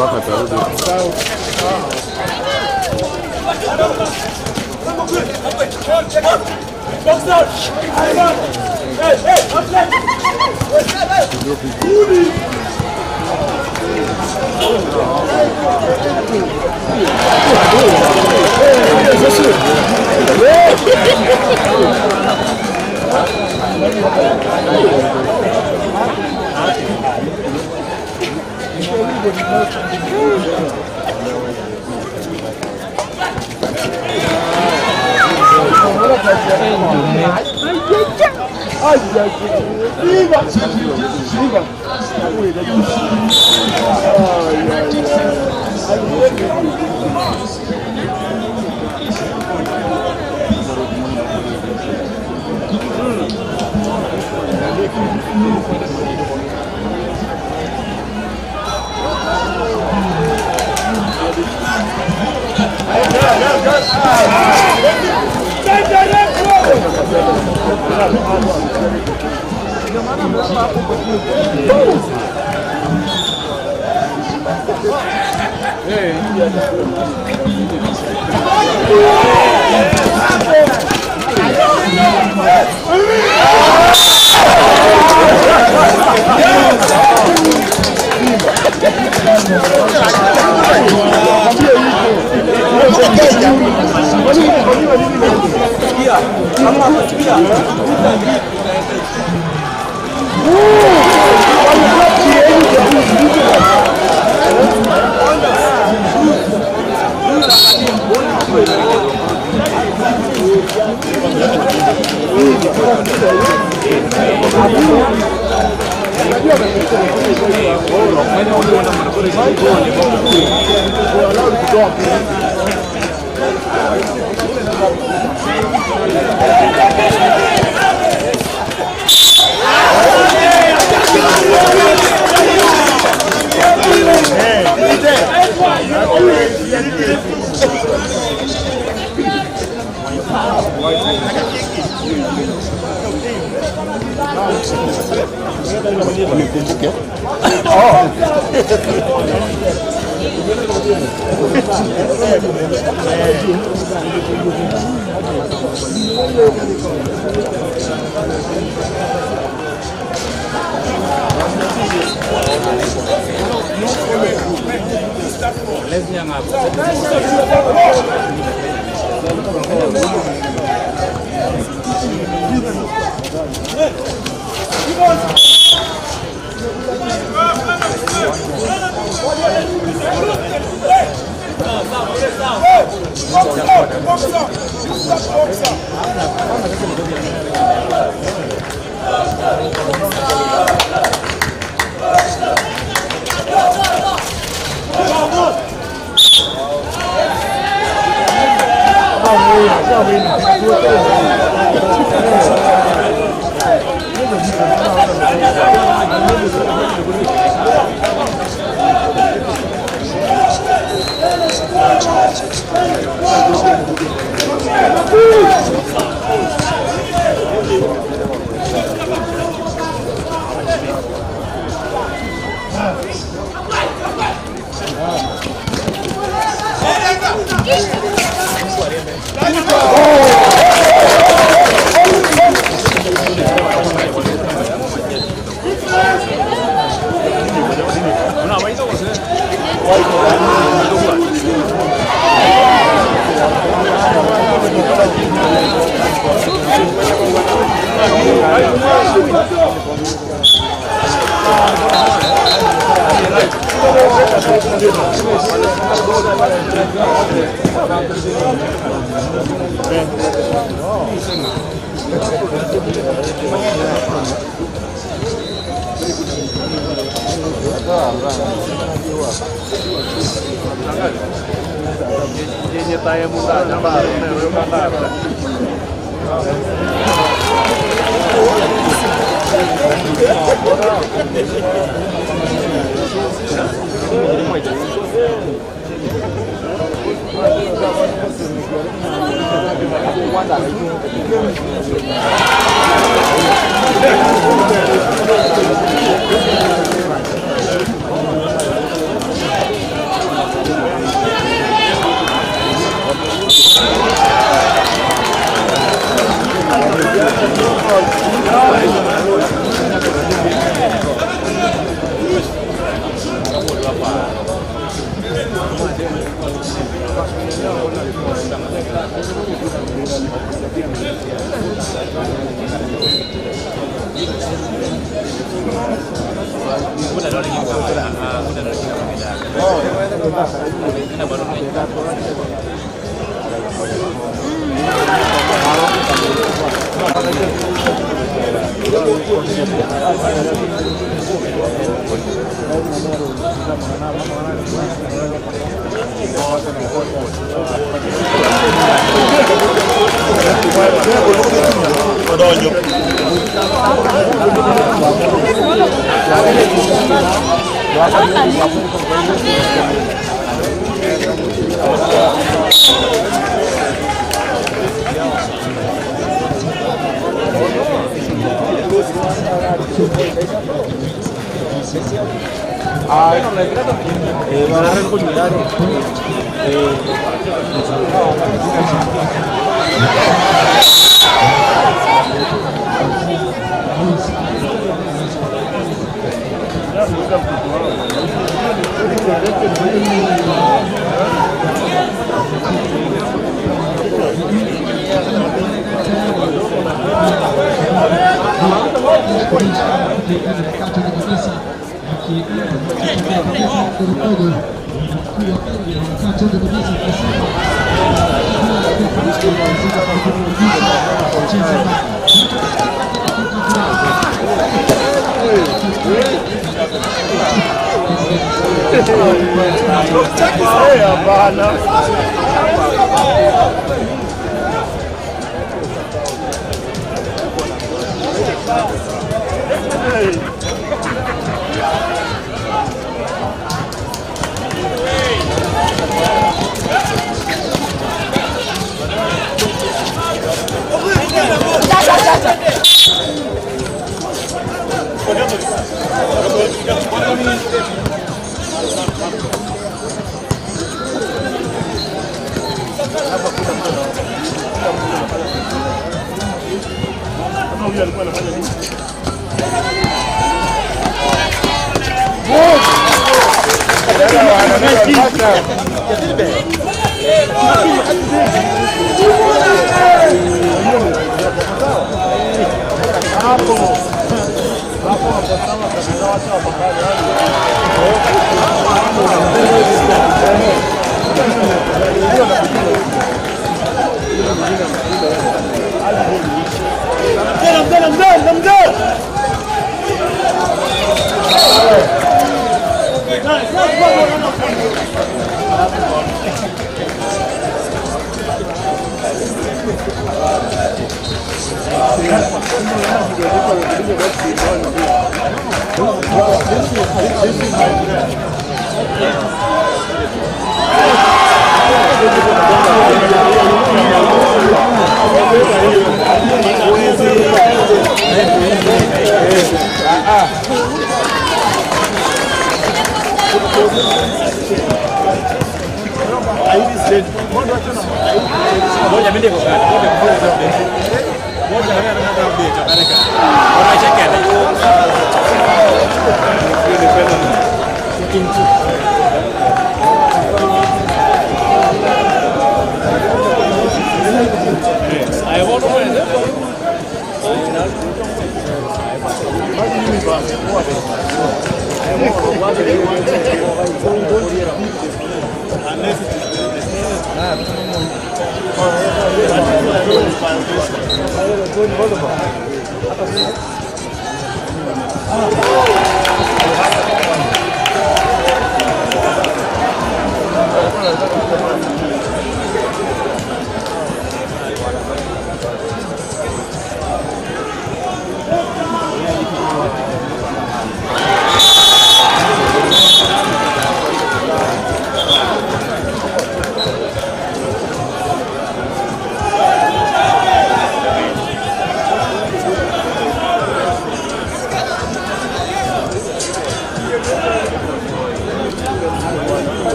Wako atarudi.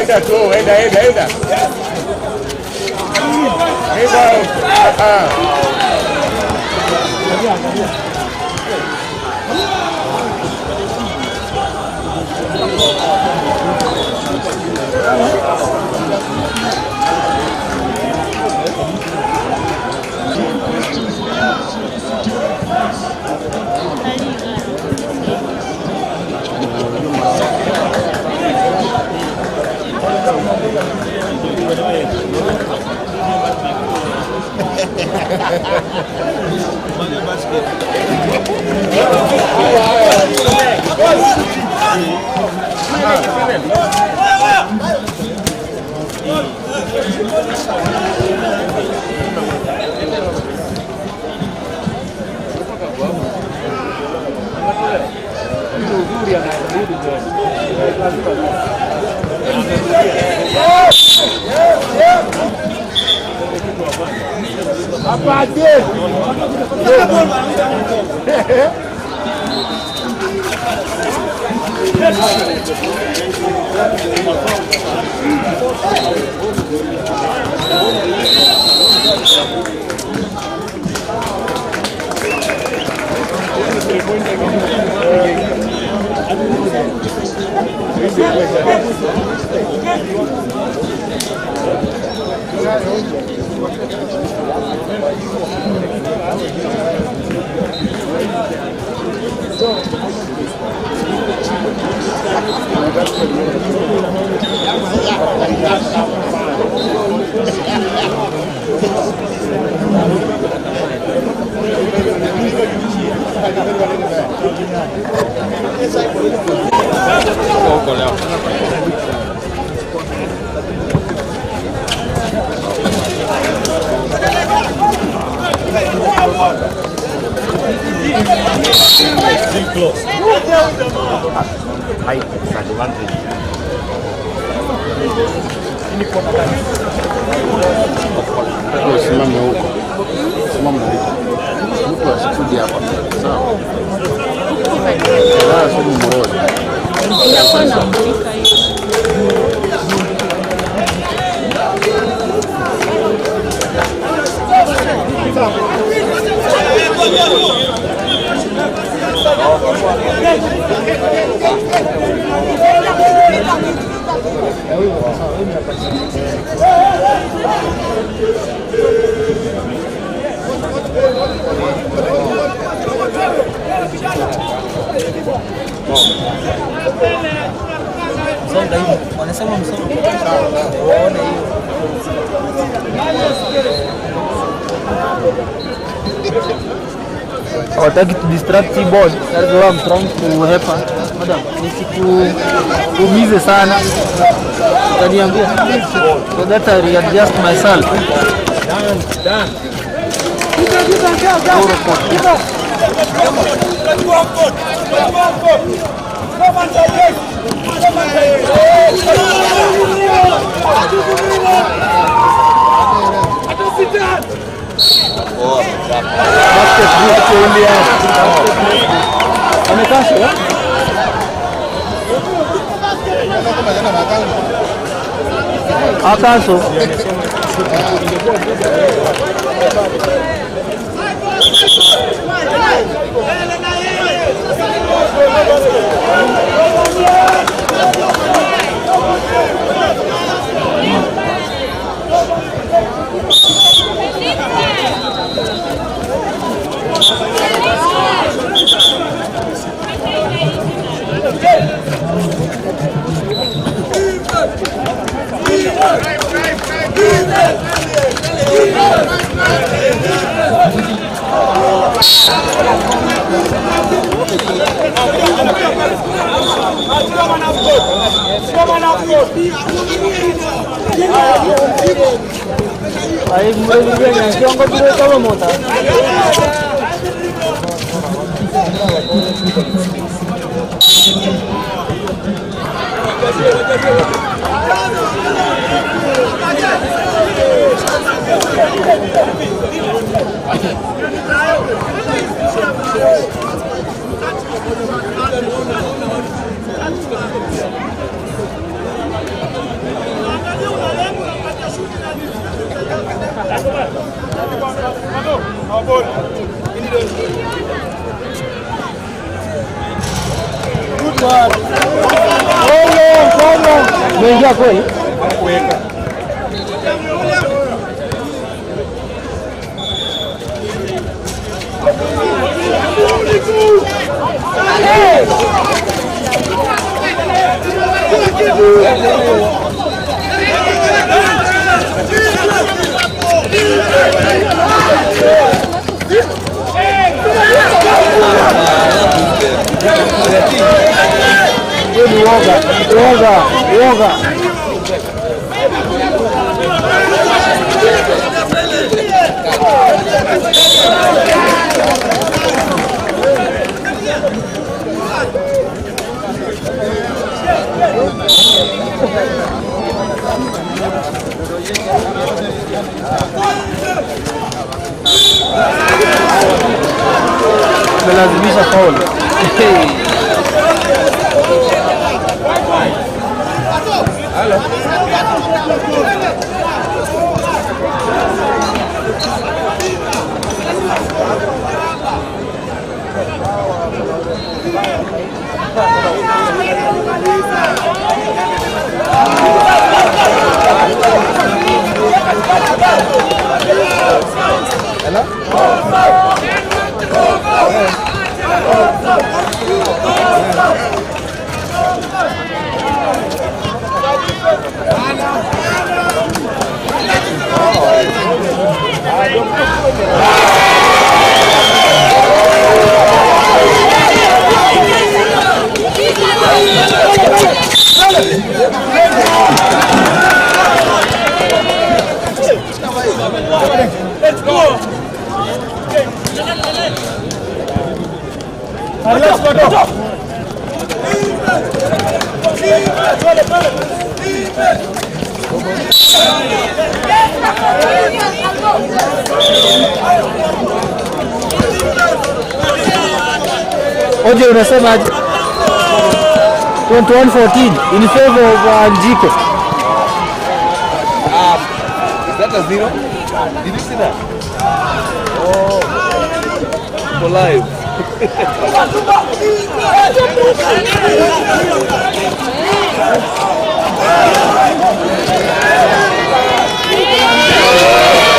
Enda tu, enda, enda, enda. Enda. Ah. Usimame huko, simama huko, mtu asikuje hapa, sawa? Sasa ni mrozi. Nitakuwa nafunika hiyo. Songa hivi, wanasema msonge waone hiyo. Hawataki to distract hii ball. That's why I'm trying to help her. Madam, nisikuumize sana. Utaniambia. So that I readjust myself. Amekasha, eh? Akaso. Ay, kama mota. Good one. Hold on. Umeingia kweli? Woga, woga. Melazimisha foul. Let's go. Let's go. Oje, unasema aje? 21-14 in favor of Njike. Is that a zero? Did you see that? Oh, for life.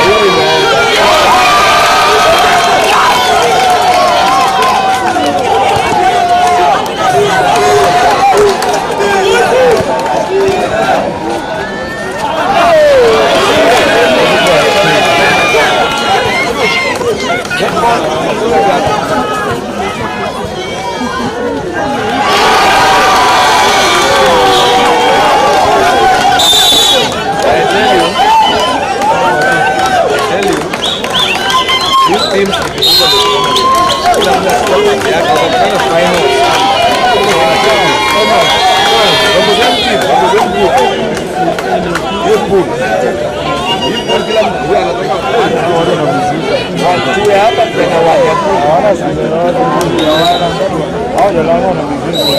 Really, man. I tell you, I tell you, these teams kila mtu akiwa peke yake watakutana final. Wako same team, wako same group. Hiyo pool. Hii pool kila mtu anataka tuwe hapa tena wanya pool. Hao ndio wana mizizi.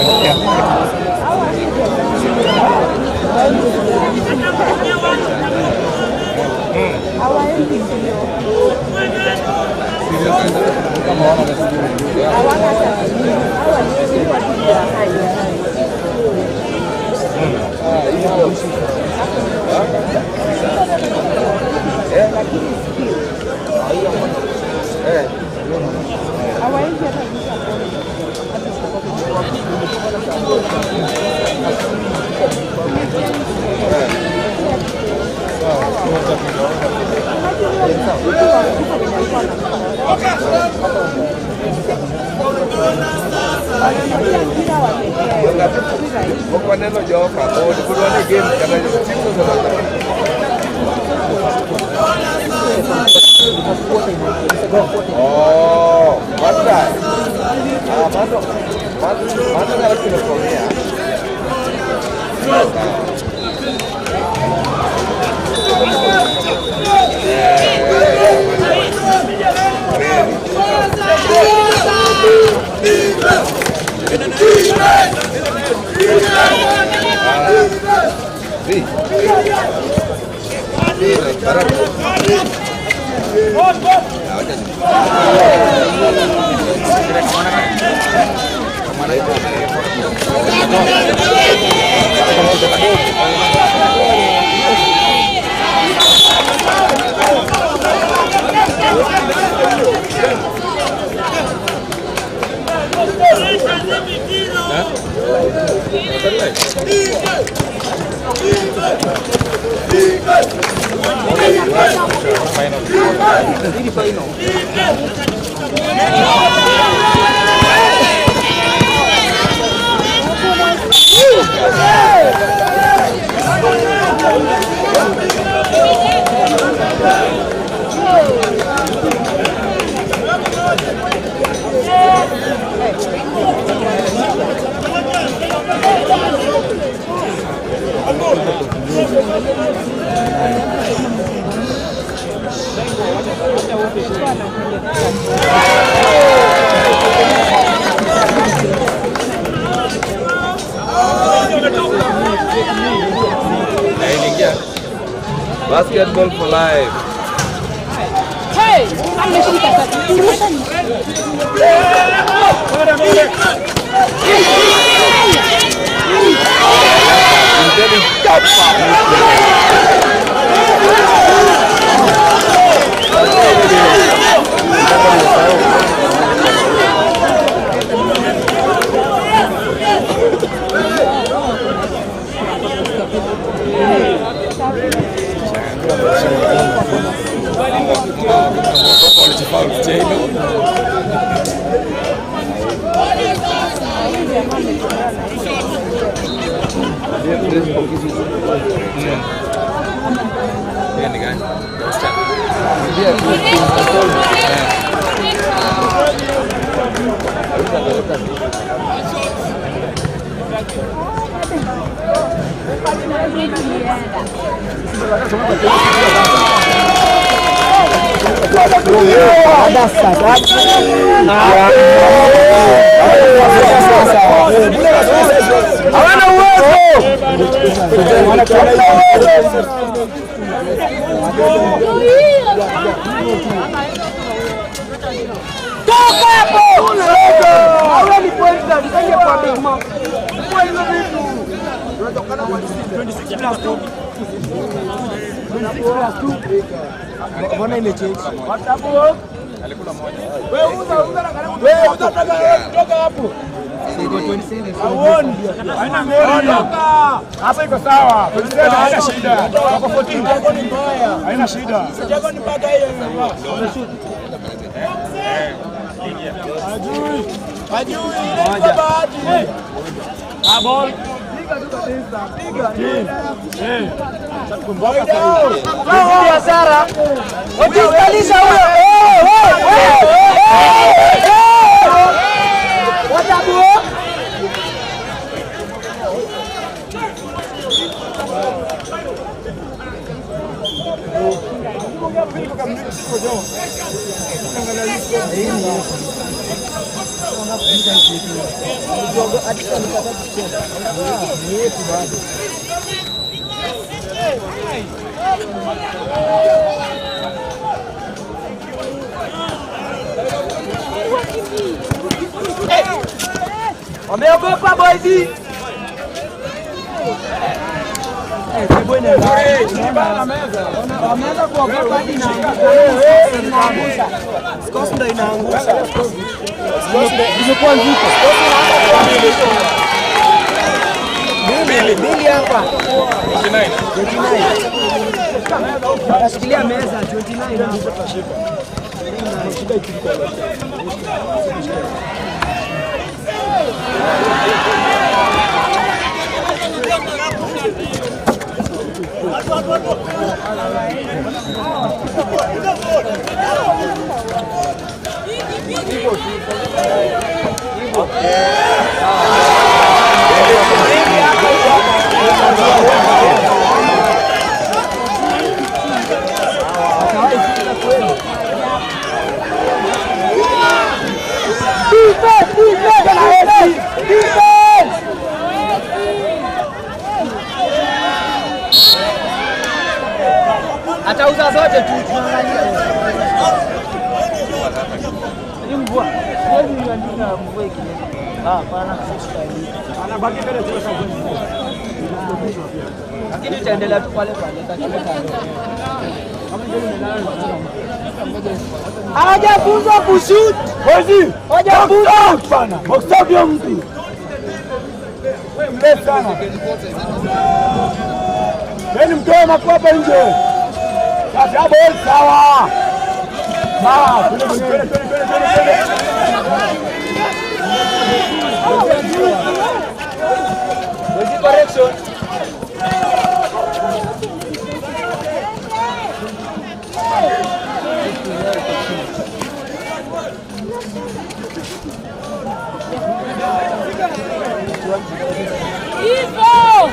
Pok waneno joka, pod wan e game kata teams osedonjo. Oh, what's that? Mano na Basketball for life. Hey, ameshika sasa. Hawana uwezo. Toka hapo. Hawa ni point guard, kaje kwa big man. Kwa hizo vitu. Tunatokana kwa 26 plus 2. 26 plus 2. Mbona imechange? Watabu. Alikula moja. Wewe uza uza na karibu. Wewe uza toka hapo. Haina ngori. Hapa iko sawa. Haina shida. Wako 14. Haina shida. Jago ni mpaka hiyo. Hajui. Hajui ile kwa bahati. Ah ball. Piga tu kabisa. Piga. Wao Sara. Watikalisha huyo. Watabu. Wameogopa boys. Wameanza kuogopa hadi inaangusha. Scores ndo inaangusha. Scores ndo imekuwa nzito. Mbili hapa. 29. 29. Nashikilia meza 29 hapa. Hivyo tu. Hivyo. Defense, defense, defense! Atauza zote tu tuangalie. Ni mvua. Siwezi kuandika mvua ikinyesha. Ah, hapana, sitaandika. Anabaki mbele tu sasa. Lakini itaendelea tu pale pale itachomeka. Hawajafunzwa kushoot. Wezi. Hawajafunzwa. Box out bana. Box out hiyo mtu. Wewe mrefu sana. Yaani mtoe makwapa nje. Sasa hapo sawa. Sawa, twende twende twende twende twende. Wezi correction. Hivyo.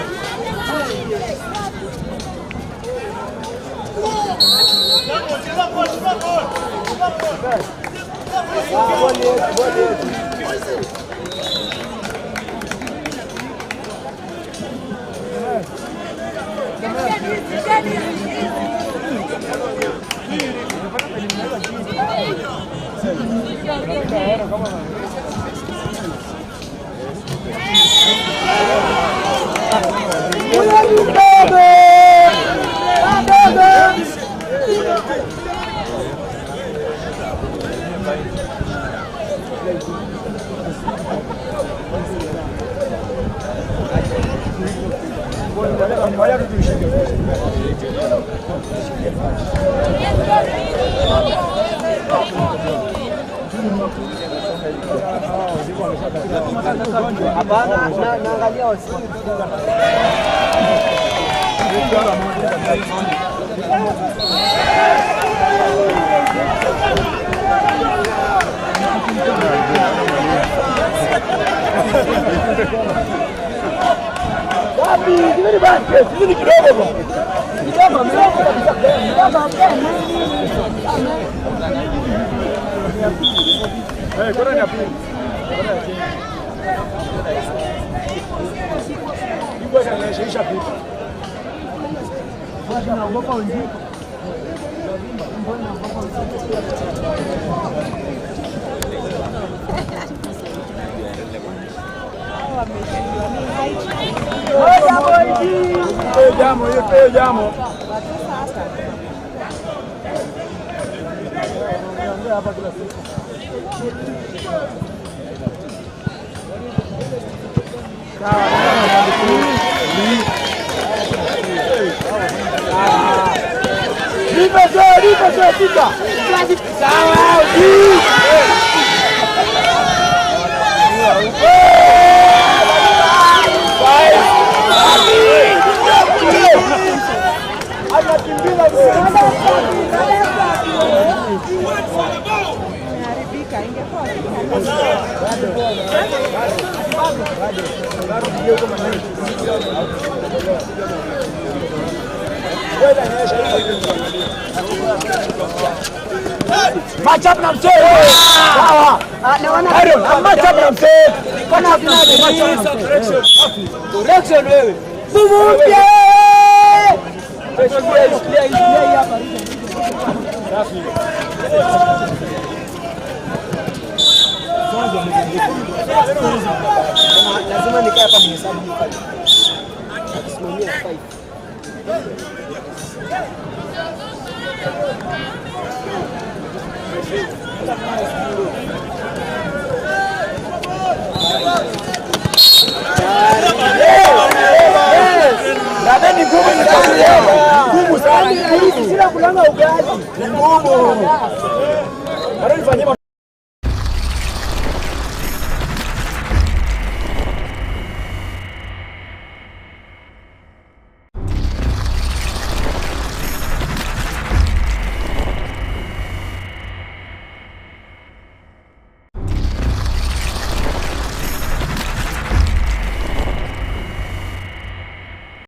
Hapana, naangalia wasi. Wapi? Hivi ni basket, hivi ni kidogo bwana. Kidogo mdogo kabisa. Kidogo mdogo. Eh, kona ni ya pili. Ibwa inaisha pita. Naogopa wengine. Hiyo jamo, hiyo jamo. Nipe sio, nipe sio pita. Sawa. Anakimbiza Imeharibika, ingekuwa Match up na mzee. Sawa. Naona Arion, match up na mzee. kona hakuna Correction wewe. Nguvu mpya. Shikilia hii hapa. Lazima nikae hapa nihesabu hii five. Akisimamia five.